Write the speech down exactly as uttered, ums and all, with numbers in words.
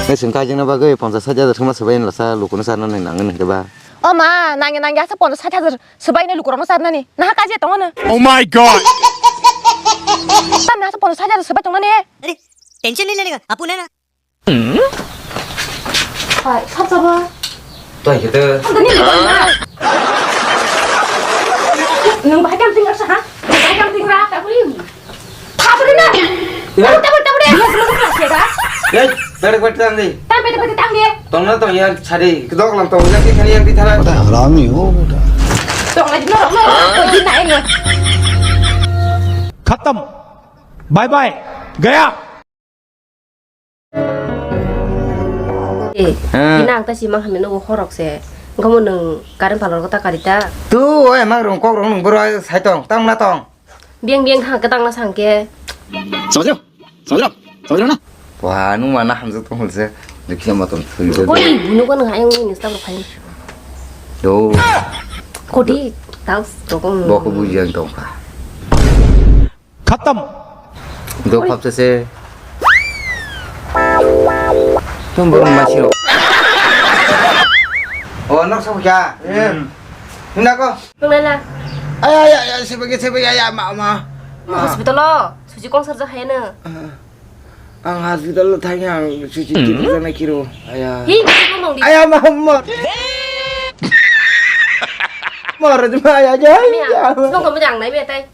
Nai sing kaijak na bagwi ponchas sait hajar sima swbai lasa lukuno sarna nai nangwi nangkhe ba. O ma, nangya nangya asa ponchas sait hajar swbai nai lukurokno sarnani. Naha kaje tongo no. Oh my God! Tam naha asa ponchas sait hajar swbai tongnani. Are, tension nahi lene ka, apu na na. Hai, sab sabo. Toi khe de. Tani. Nung bahai kam tinggal sa ha? Bahai kam tinggal. Taburi. Taburi na. Ya. Taburi, taburi, taburi. Ya, belum kelas ya, Kak? Ya, belum kelas tang di. Tang, bete, bete, tang di. Tong na tong ya, sari. Kedok lang tong ya, kiri yang di thara. Bada harami ho, bada. Tong lagi norok, norok. Tong di naik, norok. Khatam. Bye bye. Gaya. Eh, ah. Ina ang ta simang hamya nugo horok se. Engkamo nung current palor ko ta kari ta. Tu, oi, emang rong kok rong nung boro sai tong, tang na tong. Biang biang ha ketang na sangke. Samajro, samajro, samajro na. Wah, nung mana hamjak tong se. Dikhi ma tong thung se. Koi, bunu ko nung hayang ni stab rok hayang. Do. Koti, tau, rokong. Boko bujiang tong ka. Khatam. Do khap se se. Tum boro ma siro. Oh, nok sa kya? Em. Hinda ko. Nung nai la. Ay, ay, ay, ay, sebege, sebege, ay, ay, ma, ma. Hospital o, suji kong sarjak hai na. Ang hospital o thangya, ang suji kiri jana kiro. Aya. Hi, kiri nong di. Aya, ma, ma. Mor, ma, aya, aya, aya. Nong ko mujang nai be tai.